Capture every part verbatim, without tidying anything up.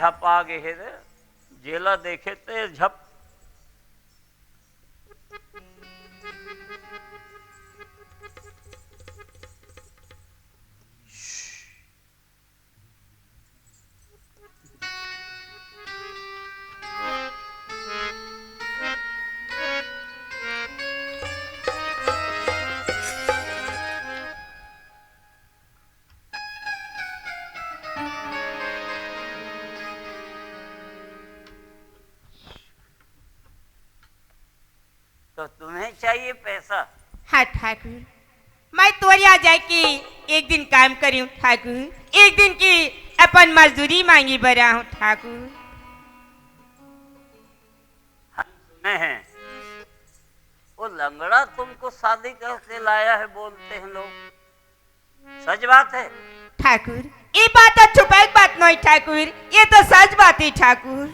झप आ गे हे रे, जेला देखे ते झप। तो तुम्हें चाहिए पैसा? हाँ ठाकुर, मैं तोरिया जाके एक दिन काम करी हूँ ठाकुर, एक दिन की अपन मजदूरी मांगी बर आहूँ ठाकुर। हम सुने हैं, वो लंगड़ा तुमको शादी करके लाया है, बोलते हैं लोग, सच बात है? ठाकुर, ये बात तो छुपाए के बात नहीं ठाकुर, ये तो सच बात है ठाकुर।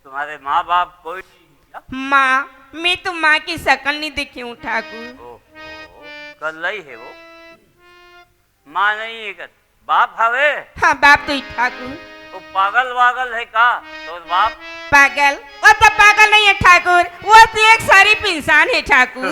तुम्हारे माँ बाप कोई नहीं है क्या? माँ, मैं तो माँ की शकल नहीं देखी हूँ ठाकुर। ओहो, कल्लई है वो। माँ नहीं है क्या? बाप हवे? हाँ, बाप तो ही ठाकुर। वो पागल वागल है का तोर बाप? पागल? वो तो पागल नहीं है ठाकुर, वो तो एक शरीफ इंसान है ठाकुर।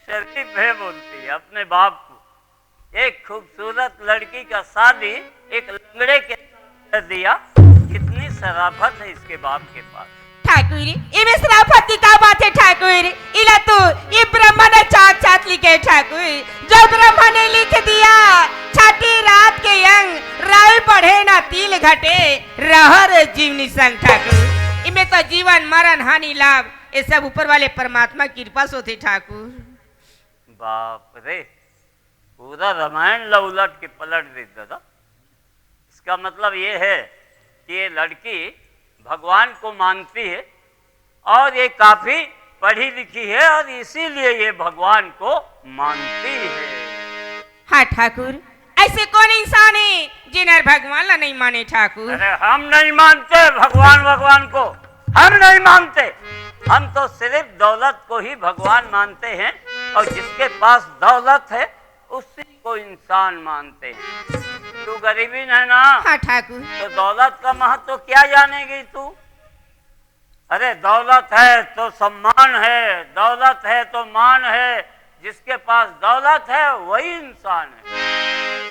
शरीफ है बोलती है अपने बाप को। एक खूबसूरत लड़की का शादी एक लंगड़े के साथ कर दिया। कितनी शराफत है इसके बाप के पास। ठाकुर, इमे शराफत की का बात है ठाकुर? इला तो ये ब्रह्मा ने साक्षात लिखे ठाकुर। जो ब्रह्मा ने लिख दिया, छठी रात के अंग, राई बढ़े ना तिल घटे, रह रे जीवनी संग ठाकुर। इमे तो जीवन मरण हानि लाभ, ये सब ऊपर वाले परमात्मा की कृपा से होथे ठाकुर। बाप रे, पूरा रामायण ला उलट के पलट दे दादा। इसका मतलब ये है कि ये लड़की भगवान को मानती है और ये काफी पढ़ी लिखी है और इसीलिए ये भगवान को मानती है। हाँ ठाकुर, ऐसे कौन इंसान है जिनहर भगवान ला नहीं माने ठाकुर? अरे हम नहीं मानते भगवान, भगवान को हम नहीं मानते। हम तो सिर्फ दौलत को ही भगवान मानते हैं और जिसके पास दौलत है उसी को इंसान मानते हैं। तू गरीबी है ना, हाँ ठाकुर। तो दौलत का महत्व क्या जानेगी तू? अरे दौलत है तो सम्मान है, दौलत है तो मान है, जिसके पास दौलत है वही इंसान है।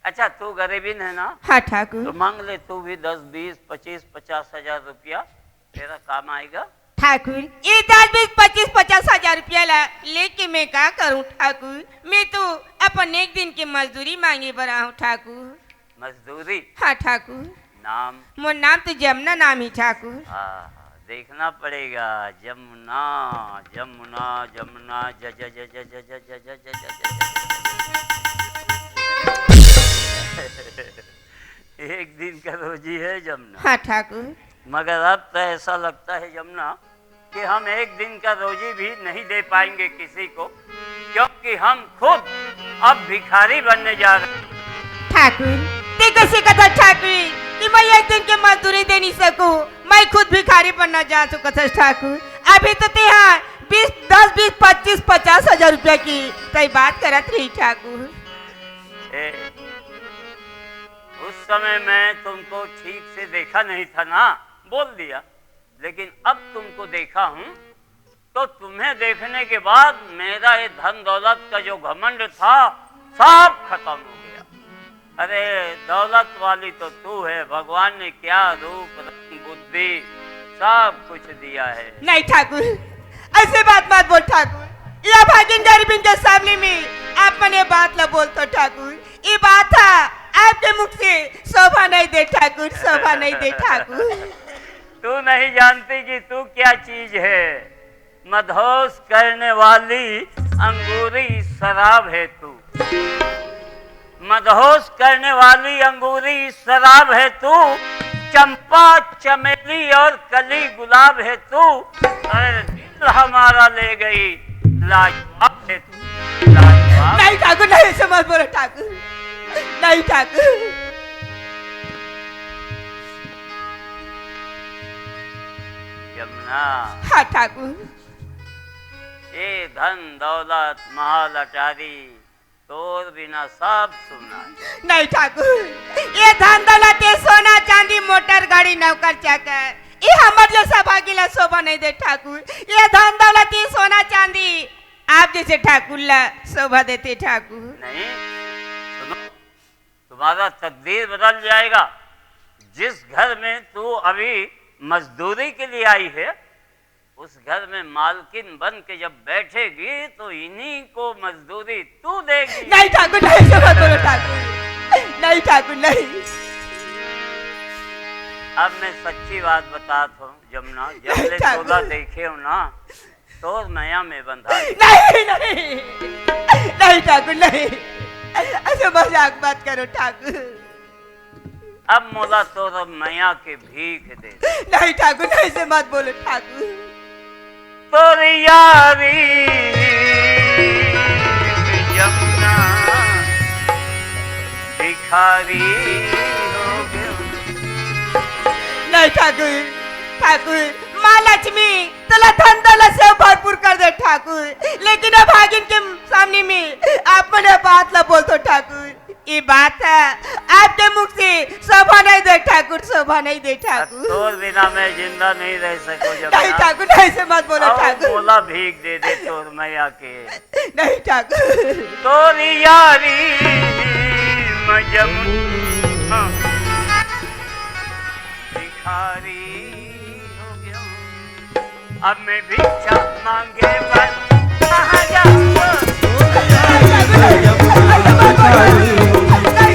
अच्छा, तू गरीबी है ना, हाँ ठाकुर। तो मांग ले तू भी दस, बीस, पच्चीस, पचास हजार रुपया, तेरा काम आएगा। ठाकुर, ये दस, बीस, पच्चीस, पचास हजार रुपया ला लेके मैं का करूं ठाकुर? मैं तो अपन एक दिन के मजदूरी मांगे बर आहूं ठाकुर। मजदूरी? हाँ ठाकुर। नाम? मोर नाम तो जमुना नाम ही ठाकुर। हाँ, देखना पड़ेगा। जमुना, जमुना, जमुना, ज ज ज ज ज ज ज ज ज ज ज ज। एक दिन का रोजी है जमुना। हाँ ठाकुर। मगर अब तो ऐसा लगता है जमुना कि हम एक दिन का रोजी भी नहीं दे पाएंगे किसी को, क्योंकि हम खुद अब भिखारी बनने जा रहे हैं। ठाकुर, ते कैसे कथा ठाकुर कि मैं एक दिन के मजदूरी दे नहीं सकूं, मैं खुद भिखारी बनना जा सकत हस ठाकुर। अभी तो ते हाँ बीस, दस, बीस, पच्चीस, पचास हजार रुपया की तय बात करत रही ठाकुर। ए, उस समय मैं तुमको ठीक से देखा नहीं था ना, बोल दिया, लेकिन अब तुमको देखा हूँ तो तुम्हें देखने के बाद मेरा ये धन दौलत का जो घमंड था, सब खत्म हो गया। अरे, दौलत वाली तो तू है, भगवान ने क्या रूप, रंग, बुद्धि, सब कुछ दिया है। नहीं ठाकुर, ऐसे बात मत बोल ठाकुर। ये भागिन गरीबिन के सामने में आप मन ये बात ला बोलत हो ठाकुर। ये बात हा आपके मुख से शोभा नहीं दे ठाकुर, शोभा नहीं दे ठाकुर। तू नहीं जानती कि तू क्या चीज है। मदहोश करने वाली अंगूरी शराब है तू। मदहोश करने वाली अंगूरी शराब है तू। चंपा, चमेली और कली गुलाब है तू। अरे दिल हमारा ले गई लाजवाब है तू। लाजवाब। नहीं ठाकुर, नहीं, ऐसे मत बोलो ठाकुर। नहीं ठाकुर। जमुना। हाँ ठाकुर। ये धन दौलत, महल अटारी, तोर बिना सब सुना हे। नहीं ठाकुर, ये धन दौलत, ये सोना चांदी, मोटर गाड़ी, नौकर चाकर, ये हमर जइसा भागी ला शोभा नहीं दे ठाकुर। ये धन दौलत, ये सोना चांदी आप जइसे ठाकुर ला शोभा देथे ठाकुर। नहीं, सुनो, तुम्हारा तकदीर बदल जाएगा। जिस घर में तू अभी मजदूरी के लिए आई है, उस घर में मालकिन बन के जब बैठेगी तो इन्हीं को मजदूरी तू देगी। नहीं ठाकुर, नहीं, ऐसे मत बोलो ठाकुर। नहीं ठाकुर, नहीं। अब मैं सच्ची बात बताता हूँ जमुना, जब नहीं ले ठाकुर। तोला देखे हो ना, तोर मया में बंधा। नहीं, नहीं, नहीं ठाकुर, नहीं, ऐसे मजाक मत करो ठाकुर। अब मोला तोर मया के भीख दे। नहीं ठाकुर, नहीं, ऐसे मत बोलो ठाकुर। तोर यारी जमुना भिखारी हो गयो। नहीं ठाकुर, ठाकुर, माँ लक्ष्मी तोला धन दौलत से भरपूर कर दे ठाकुर, लेकिन अभागिन के सामने में आप मन बात ला बोलथो ठाकुर। ये बात है, आपके मुख से शोभा नहीं दे ठाकुर, शोभा नहीं दे ठाकुर। तोर बिना मैं जिंदा नहीं रह सकूं जब नहीं ना। ठाकुर, नहीं, ऐसे मत बोलो आओ, ठाकुर। मोला भीख दे दे तोर मया के। नहीं ठाकुर। तोर यारी में जमुना भिखारी हो गयो। अब मैं भिक्षा मांगे बर कहाँ जाऊँ?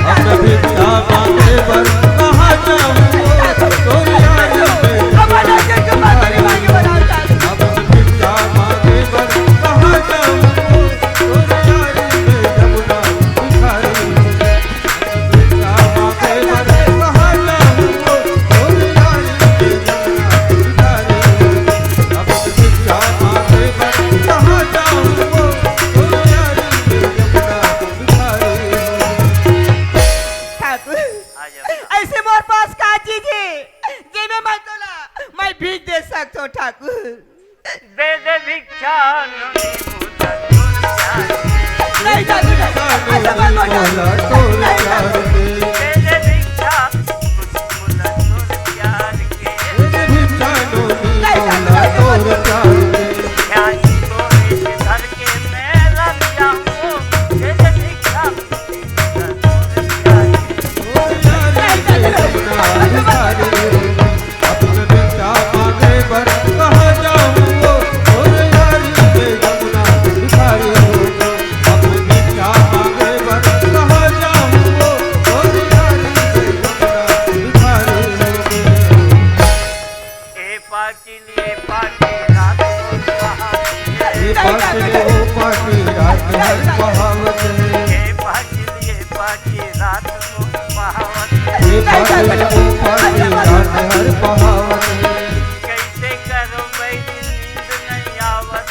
अब मैं भिक्षा मांगे बर कहाँ जाऊँ? तोर यारी में जमुना, अब मैं भिक्षा मांगे बर कहाँ जाऊँ? तोर यारी में जमुना भिखारी। ठाकुर, आ जा। ऐसे मोर पास का चीज है, जेमे मैं तोला, मैं भीख दे सकथों ठाकुर। दे दे भिक्षा नोनी मुला तोर प्यार के। नहीं ठाकुर, नहीं, ऐसा मत बोलो। दे दे भिक्षा नोनी मुला तोर प्यार के। दे दे भिक्षा नोनी मुला तोर प्यार के। ध्यान को इस घर के मैं लग जाऊं। दे दे भिक्षा नोनी मुला तोर प्यार के। ए पाटिल, ए पाटिल, रात को कहावत। ए पाटिल, ओ पाटिल, रात हर कहावत। ए पाटिल, ए पाटिल, रात को कहावत। ए पाटिल, ओ पाटिल, रात हर कहावत। कैसे करो बैरी नींद नहीं आवत।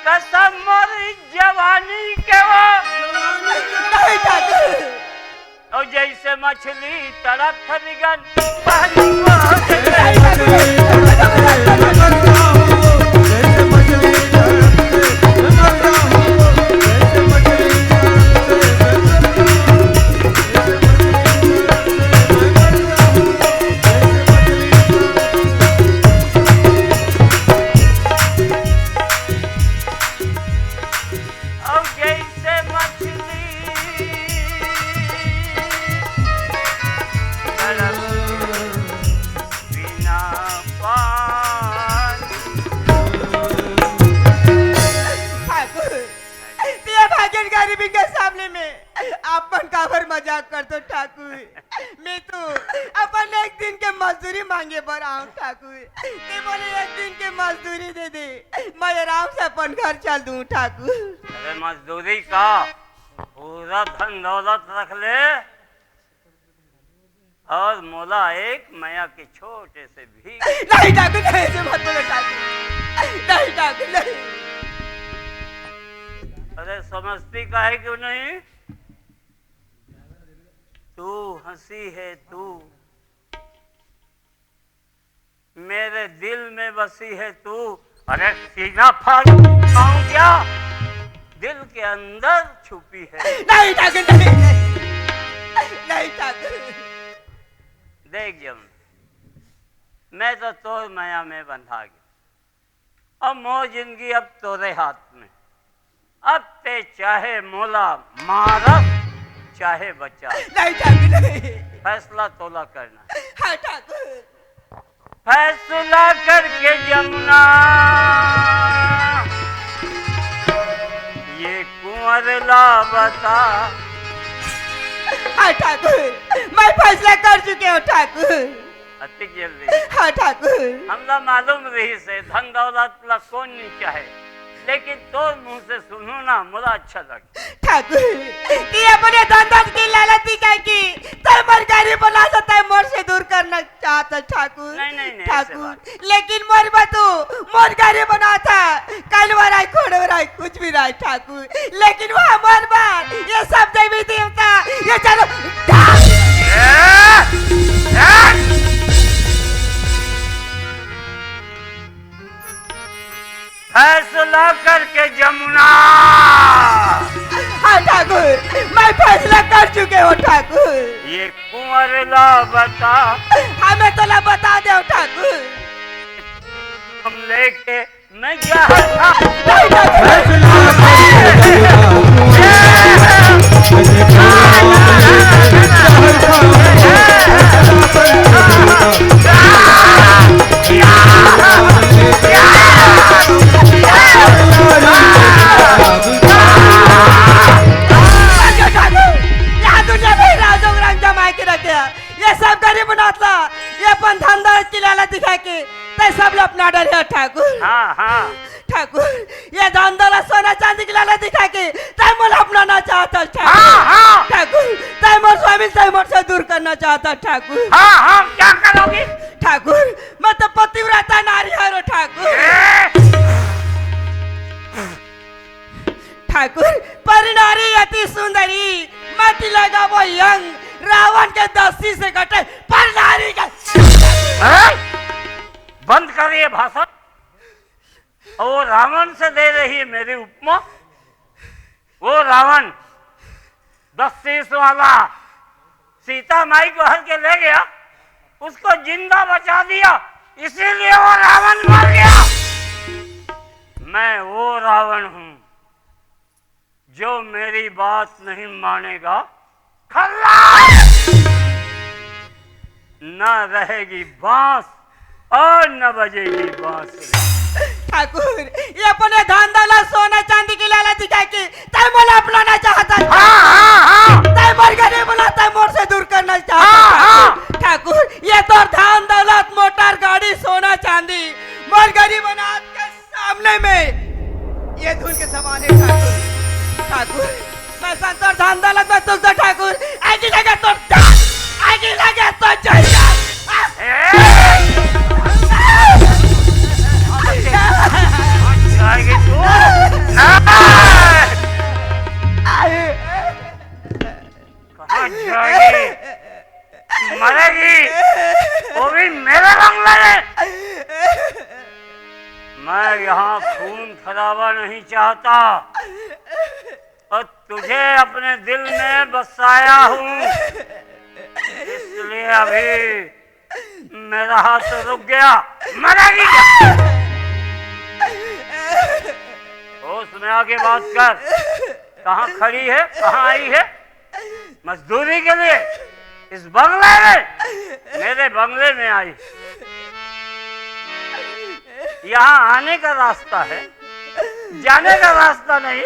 कसम मोर जवानी के वो। नहीं ठाकुर। और जैसे मछली तड़प बिगन पानी को। और जैसे मछली तड़प के सामने में आप मन काबर मजाक करथो ठाकुर? मैं तो अपन एक दिन के मजदूरी मांगे बर आऊं ठाकुर। ते मोला एक दिन के मजदूरी दे दे, मैं आराम से अपन घर चल दूं ठाकुर। अरे मजदूरी का, पूरा धन दौलत रख ले, और मोला एक मया के छोटे से भी। नहीं ठाकुर, नहीं, ऐसे मत बोलो ठाकुर। नहीं ठाकुर, नहीं। अरे समझती काहे क्यों नहीं? तू हंसी है तू, मेरे दिल में बसी है तू। अरे सीना फाड़ पाऊं क्या? दिल के अंदर छुपी है। नहीं ठाकुर, नहीं, नहीं, नहीं ठाकुर। देख जम, मैं तो तोर मया में बंधा गया। अब मोर जिंदगी अब तोरे हाथ में। अब ते चाहे मोला मारस, चाहे बचा। नहीं ठाकुर, नहीं। फैसला तोला करना। हाँ ठाकुर। फैसला करके जमुना, ये कुंवर ला बता। हाँ ठाकुर, मैं फैसला कर चुके हूँ ठाकुर। अतिक जल्दी। हाँ ठाकुर। हमला मालूम रहिसे धन दौलत ला कोन नहीं चाहे, लेकिन तोर मुंह से सुनहूं ना, मोला अच्छा लगे। ठाकुर, ते अपन धन दौलत के लालच दिखाय के तैं मोर गरीब बनाथस, तैं मोर से दूर करना चाहत हस ठाकुर। नहीं, नहीं, नहीं, ऐसे ठाकुर, बात। लेकिन मोर बर तू, मोर गरीब बनाथस, कल बर आय, कोड़े बर आय, कुछ भी रहे ठाकुर, लेकिन वो हमर बर, ये सब देवी देवता, ये चलो। ए! ए! फैसला करके जमुना। हाँ ठाकुर, मैं फैसला कर चुके हूँ ठाकुर। ये कुंवर ला बता। हमें तो ला बता दे ठाकुर। हम लेके मैं जहर खा। नहीं ठाकुर। ठाकुर, यहाँ दुनिया में राजो रंग जमाए के रखे हैं। ये सब गरीब बनाथस, ये अपन धन दौलत के लालच दिखाय के, तैं सब ला अपना डरे हस ठाकुर। हाँ, हाँ। ठाकुर, ये धन दौलत सोना चांदी के लालच दिखाय के, तैं मोला अपनाना चाहत हस ठाकुर। हाँ, हाँ। ठाकुर, तैं मोर स्वामी, तैं मोर से दूर करना चाहत हस ठाकुर। हाँ, हाँ, क्या करोगी? ठाकुर, मैं तो पतिव्रता नारी हरों ठाकुर। ए! ठाकुर, पर नारी अति सुंदरी, मति लगावो अंग, रावण के दस्ती से कटे, पर नारी के। हैं? बंद कर ये भाषण। और वो रावण से दे रही है मेरी उपमा। वो रावण दस शीश वाला सीता माई को हर के ले गया, उसको जिंदा बचा दिया, इसीलिए वो रावण मर गया। मैं वो रावण हूं जो मेरी बात नहीं मानेगा। खल्लास! न रहेगी बांस और न बजेगी बांसुरी। ठाकुर, ये अपने धन दौलत सोना चांदी के लालच दिखाय के तैं मोला अपनाना चाहत हस। हाँ, हाँ, हाँ। तैं मोर गरीब ला, तैं मोर से दूर करना चाहत हस। हाँ, हाँ। ठाकुर, ये तोर धन दौलत, मोटर गाड़ी, सोना चांदी, मोर गरीब अनाथ के सामने में ये धूल के समान है ठाकुर। ठाकुर, मैं संतोर धन दौलत में तुझसे ठाकुर, आगे लगे तो जान, आगे लगे तो जल जान। ए! जाएगी तू? कहाँ जाएगी? मरेगी, वो भी मेरे बंगले में। मैं यहाँ खून खराबा नहीं चाहता और तुझे अपने दिल में बसाया हूँ, इसलिए अभी मेरा हाथ रुक गया। मरेगी क्या? होश में आके बात कर। कहाँ खड़ी है, कहाँ आई है? मजदूरी के लिए इस बंगले में, मेरे बंगले में आई। यहाँ आने का रास्ता है, जाने का रास्ता नहीं।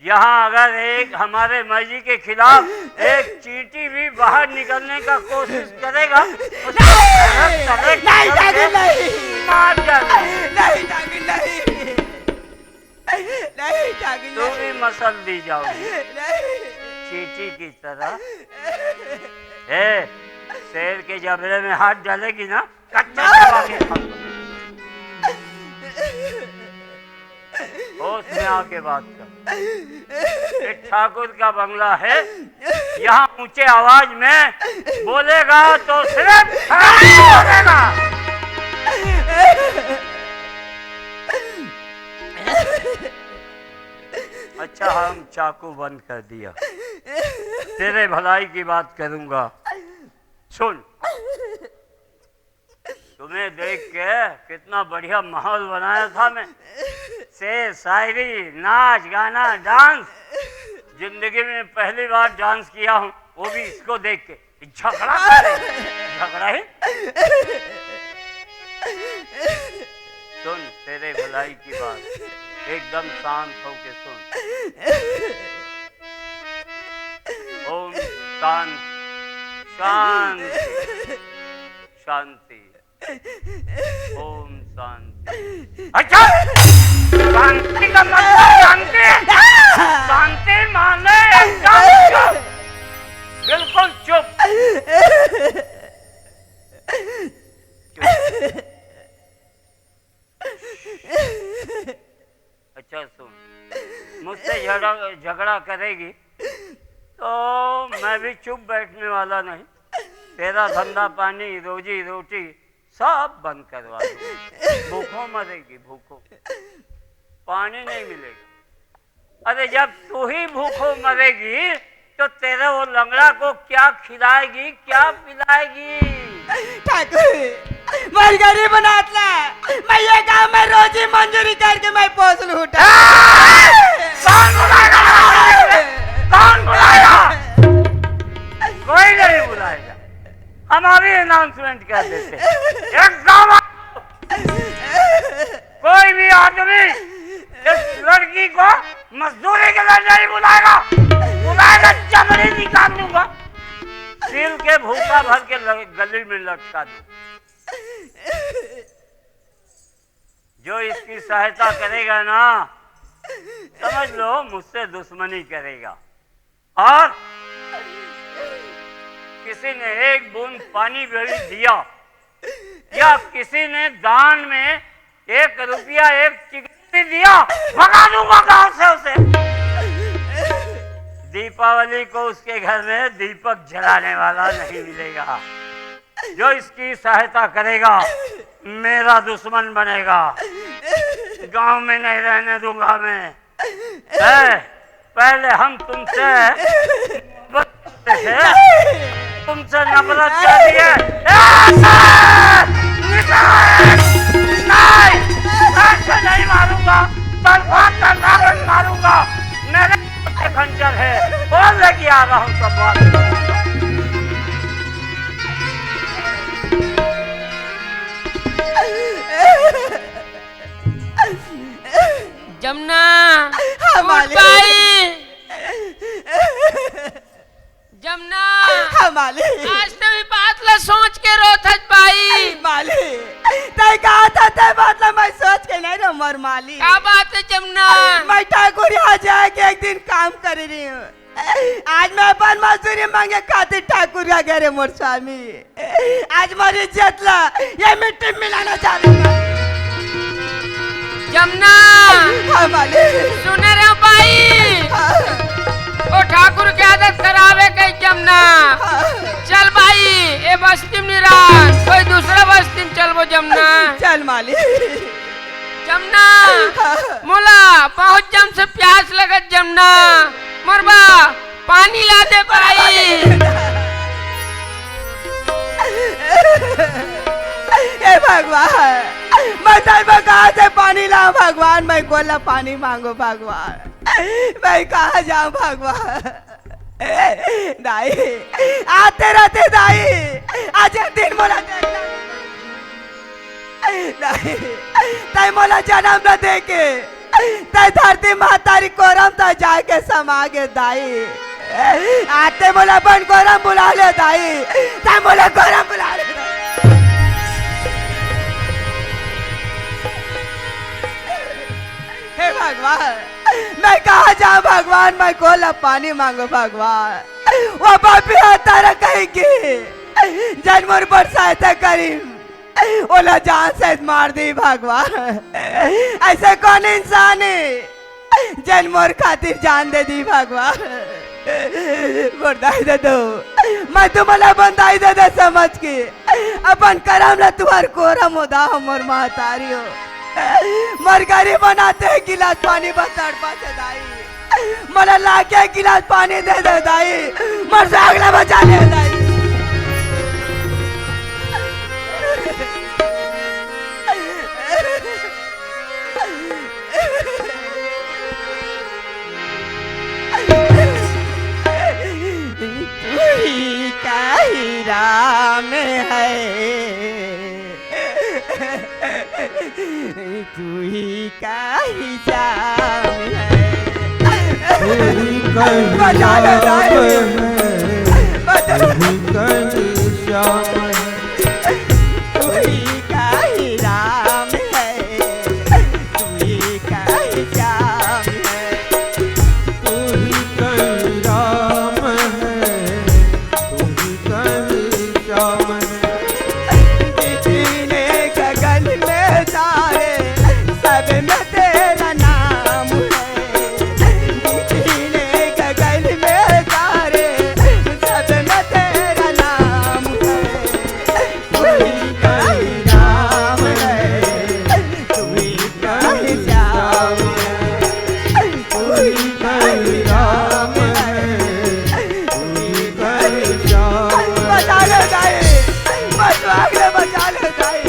यहाँ अगर एक हमारे मर्जी के खिलाफ एक चींटी भी बाहर निकलने का कोशिश करेगा, तो नहीं, नहीं, ठाकुर, नहीं। मार डालूंगा। नहीं, ठाकुर, नहीं। नहीं, ठाकुर, तू नहीं। भी मसल दी जाओगी। नहीं। चींटी की तरह। ए, शेर के जबड़े में हाथ डालेगी ना, कच्चा दबा के खाऊंगा। होश में आके बात कर। ये ठाकुर का बंगला है, यहाँ ऊंचे आवाज में बोलेगा तो सिर्फ ठाकुर बोलेगा। अच्छा, हम चाकू बंद कर दिया, तेरे भलाई की बात करूंगा। सुन, तुम्हें देख के कितना बढ़िया माहौल बनाया था मैं। शेर, शायरी, नाच, गाना, डांस। जिंदगी में पहली बार डांस किया हूँ, वो भी इसको देख के। झगड़ा करे, झगड़ा ही। सुन, तेरे भलाई की बात, एकदम शांत होके सुन। ओम शांत, शांत, शांति। ओम शांति। अच्छा, शांति का मतलब शांति, शांति माने एकदम चुप, बिल्कुल चुप। अच्छा सुन, मुझसे झगड़ा झगड़ा करेगी तो मैं भी चुप बैठने वाला नहीं। तेरा धंधा पानी, रोजी रोटी सब बंद करवा दूंगा। भूखों मरेगी, भूखों, पानी नहीं मिलेगा। अरे, जब तू ही भूखों मरेगी तो तेरे वो लंगड़ा को क्या खिलाएगी, क्या पिलाएगी? ठाकुर, मोर गरीब अनाथ ला मैं ये गांव में रोजी मंजूरी करके मैं पोस लूटा। ए! कौन बुलाएगा? कौन बुलाएगा? कोई नहीं बुलाएगा। हम अभी अनाउंसमेंट कर देते हैं। एक गांव, कोई भी आदमी इस लड़की को मजदूरी के लिए नहीं बुलाएगा, बुलाएगा, चमड़ी निकाल दूंगा, सिल के भूसा भर के ल-, गली में लटका दूंगा। जो इसकी सहायता करेगा ना, समझ लो मुझसे दुश्मनी करेगा। और किसी ने एक बूंद पानी भी दिया या किसी ने दान में एक रुपया, एक चिकनी भी दिया, भगा दूंगा गांव से उसे। दीपावली को उसके घर में दीपक जलाने वाला नहीं मिलेगा। जो इसकी सहायता करेगा, मेरा दुश्मन बनेगा। गांव में नहीं रहने दूंगा मैं। ए, पहले हम तुमसे नफरत करते थे, तुमसे नफरत कर दिए। ए, निकल! नहीं, ऐसे नहीं मारूंगा, तलवार तलवार मारूंगा। मेरे हाथ में खंजर है, और लेके आ रहा हूँ तलवार। जमुना, हाँ, उठ मालिक। भाई। जमुना, हाँ, मालिक। आज तो भी बात ला सोच के रोत हस भाई। अरे मालिक, तय कहा था, तय बात ला मैं सोच के नहीं रो मोर मालिक। का बात है जमुना? मैं ठाकुर यहाँ जाके एक दिन काम कर रही हूँ। आज मैं अपन मजदूरी मांगे खातिर ठाकुर का घरे मोर स्वामी। आज मोर इज्जत ला ये मिट्टी में मिलाना चाहूंगा। जमुना। हाँ, मालिक। सुने रे भाई। हाँ। ओ ठाकुर के आदत खराब है कहीं जमुना। हाँ। चल भाई, ये बस्ती में नहीं रहा, कोई दूसरा बस्ती में चल वो जमुना। चल मालिक। जमुना, हाँ। मोला बहुत जम से प्यास लगत जमुना, मोर बा पानी ला दे भाई। हे भगवान, मैं तन में कहाँ से पानी लाऊं भगवान? मैं कोला पानी मांगो भगवान, मैं कहाँ जाऊं भगवान? दाई, आते रहते दाई, आज एक दिन मोला देखना। दाई, तय मोला जन्म न देके, तैं धरती महतारी कोरम त जाके समा गे दाई। आते मोला अपन कोरम बुला ले दाई, तैं मोला कोरम बुला ले। हे भगवान, मैं कहाँ जाऊँ भगवान, मैं कोन ला पानी मांगू भगवान। वो पापी हा तारा कहीं की, जेन मोर बर सहायता करिस, ओला जान से मार दे भगवान। ऐसे कोन इंसान हे, जेन मोर खातिर जान दे दिस भगवान। मोर दाई ददा, मैं तुमला अपन दाई ददा समझ के अपन करम ला तुंहर कोरम ओदा हंव मोर महतारी हो। मोर गरीब अनाथ एक गिलास पानी बर तड़पत हे दाई। मोला लाके एक गिलास पानी दे दे दाई, मोर सुहाग ला बचा ले दाई। तू ही कहीं राम है। तू ही कहीं श्याम है। तू ही कहीं बजा ले राम भाई। है। बजा। तू ही कहीं श्याम है। तू ही कहीं राम है। तू ही कहीं श्याम है। तू ही कहीं राम है। तू ही कहीं श्याम है। जितने गगन में तारे, सब में तेरा नाम है। जितने गगन में तारे, सब में तेरा नाम है। तू ही कहीं राम है, तू ही कहीं श्याम है। तू ही कहीं राम है, तू ही कहीं श्याम है। बचा ले दाई, बचा ले, बचा ले दाई।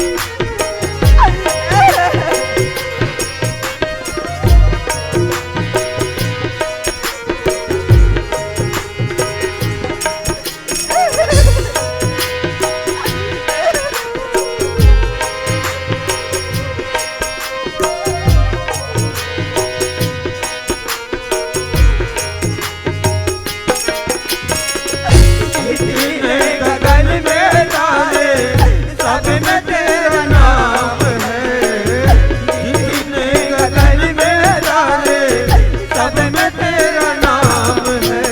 जितने गगन में तारे, सब में तेरा नाम है। जितने गगन में तारे, सब में तेरा नाम है।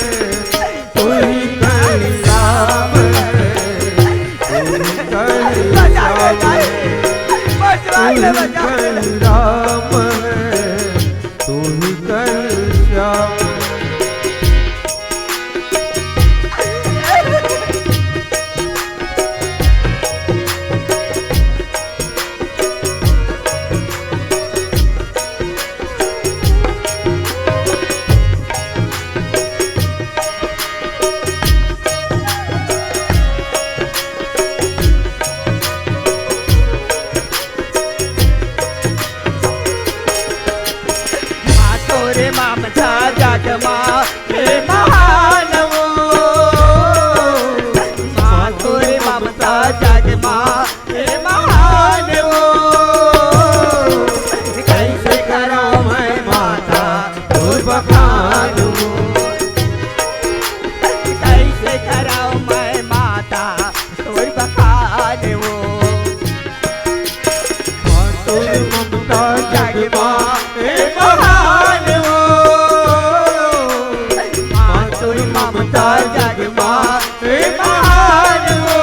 तू ही कहीं राम है, तू ही कहीं श्याम है, तू ही कहीं राम है, तू ही कहीं श्याम है। माँ तोरे ममता जग मा हे महान वो। माँ तोरे ममता जग मा हे महान वो। कैसे करो मैं माता तोर बखान वो। कैसे करो मैं माता तोर बखान वो। माँ तोर ममता जग मा हे महान वो। माँ तोर ममता जग मा हे महान वो।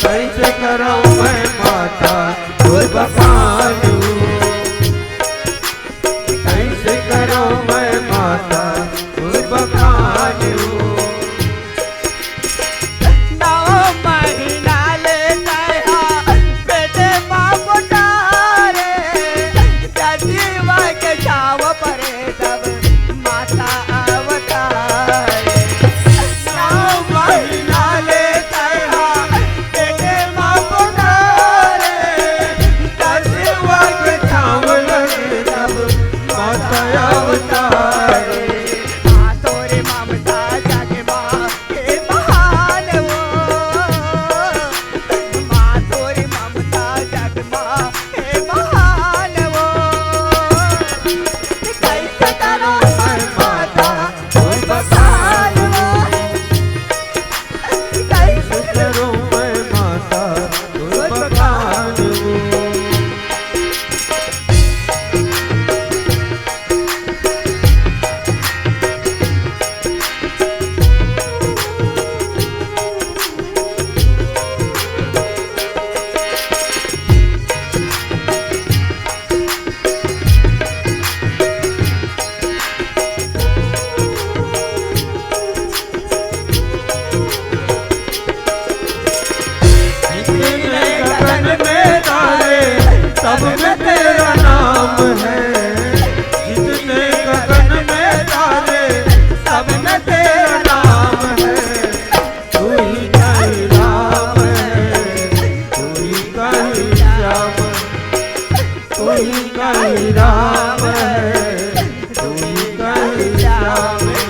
कैसे करो मैं माता तोर बखान वो। कैसे करो मैं माता तोर बखान वो। नौ महीना ले तैहा पेटे मा पोटारे, जजीवा के छाव परे तब माता अवतारे। नौ महीना ले तैहा पेटे मा पोटारे, जजीवा के छाव लगे तब माता अवतारे। माँ तोरे ममता जग मा हे महान वो। माँ तोरे ममता जग मा हे महान वो। राम है, तू ही कहे श्याम है।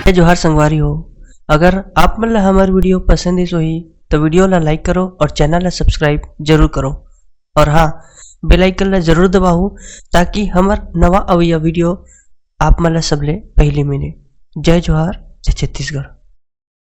जय जोहार संगवारी हो, अगर आप मन ला हमर video पसंद आइस होही, तो video ला like करो और channel ला subscribe जरूर करो। और हाँ, bell icon ला जरूर दबाहू, ताकि हमर नवा अवइया video आप मन ला सबले पहली मिले। जय जोहार, जय छत्तीसगढ़।